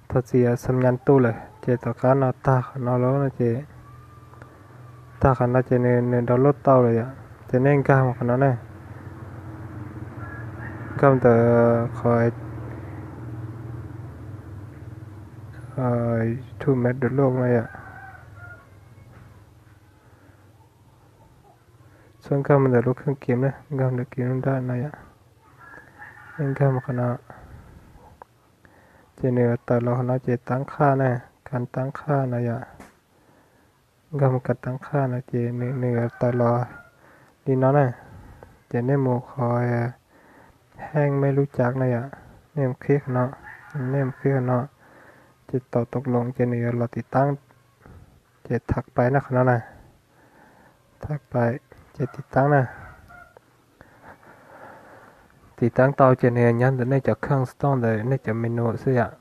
Thov txim, xab nyas tu lawm ces tom qab no tag qhov no lawm no ces, tag qhov no ces nws download tau lawm yom. Ces nej nkag mus qhov no na, nkag ntawm qhov YouTube Map Download no yom. Txhob nkag mus ntawm lub kheej kiv na, nkag ntawm kiv lub nrab no yom. Nej nkag mus qhov no ces nws tawm los qhov no ces tab qhaj na, kab tab qhaj no yom. Nkag mus kab tab qhaj no ces nws tawm los li no na. Ces nej mus qhov heej mej lub cav no yom, nej mus qhib qhov no, nej mus qhib qhov no ces tau tus loos ces nws yuav los tiv taab. Ces tham pais na qhov no na, tham pais ces tiv taab na. Tiv taab tau ces nws nyob ntawm nej cov kheej xov tooj ntawm nej cov menu xwb yom.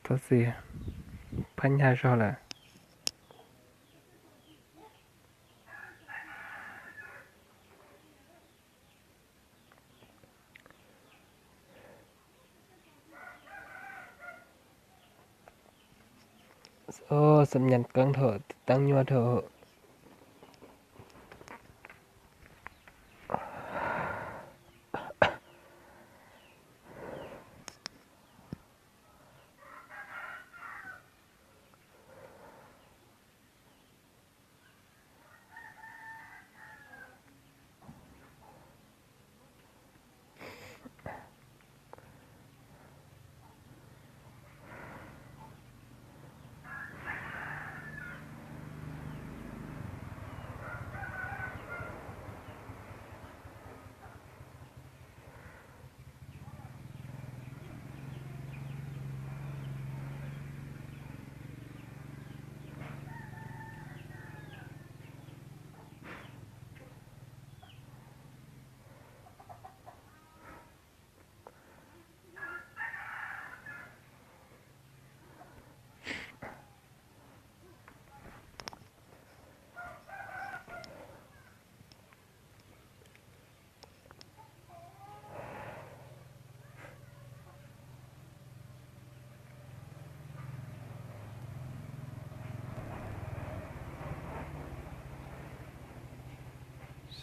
Thov txim, phab nyaj zog lawm. Xab nyas keeb dhau, tiv taab nyuaj dhau.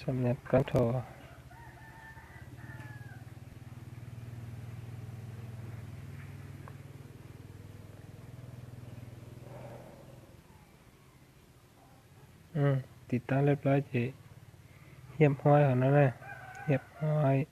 Xab nyas keeb dhau. Tiv taab lawm ces hiab hoib hov no na, hiab hoib.